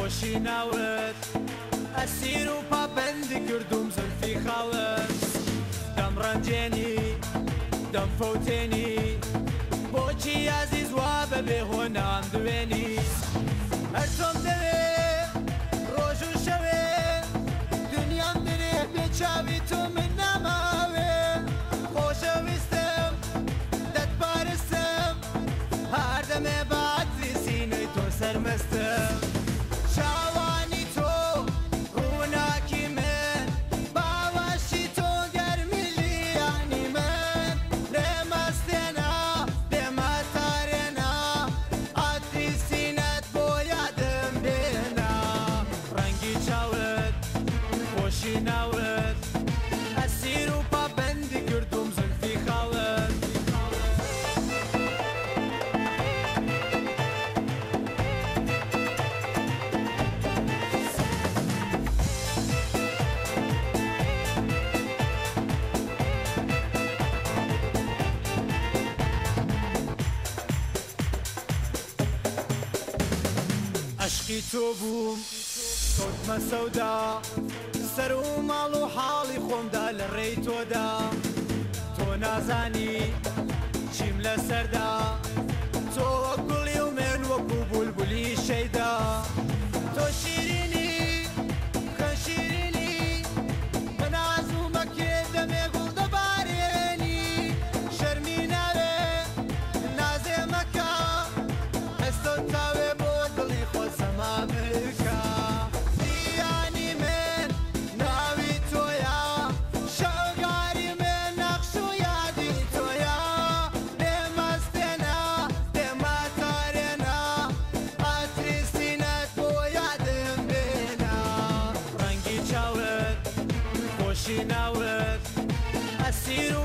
خۆشی ناوت، ئەسیر و پابەندی کردوم زلفی خاوت. دەمڕەنجێنی دەمفەوتێنی، بۆچی ئازیز وا بەبێ هۆ نام دوێنی؟ هەر تۆم دەوێ ڕۆژ و شەوێ، دنیام درێ بێ چاوی تۆ من ناماوێ. خۆشەویستم دەتپارستم، هەر دەمێ بە عەتری سینەی تۆ سەرمەستم. چاوانی تۆ ڕووناکی من، باوەشی تۆ گەرمی ژیانی من. لێمەستێنە لێمەتارێنە، عەتری سینەت بۆ یادم بێنە. ڕەنگی چاوت خۆشی ناوت، ئەسیر و پابەندی کردوم زلفی خاوت. عەشقی تۆ بووم کەوتمە سەودا، سەر و ماڵ و حاڵی خۆمدا لە ڕێی تۆدا. تۆ نازانی چیم لەسەردا، تۆ وەک گوڵی و من وەکو بولبولی شەیدا. تۆ شیرینی خوێن شیرینی، بەناز و مەکێ دەمێ گوڵ دەبارێنی. شەرمی ناوێ نازێ مەکە، ئێستۆ تاوێ بۆ دڵی خۆت سەما بکە. ژیانی من ناوی تۆیە، شەوگاری من نەخش و یادی تۆیە. لێمەستێنە لێمەتارێنە، عەتری سینەت بۆ یادم بێنە. ڕەنگی چاوت خۆشی ناوت، ئەسیر و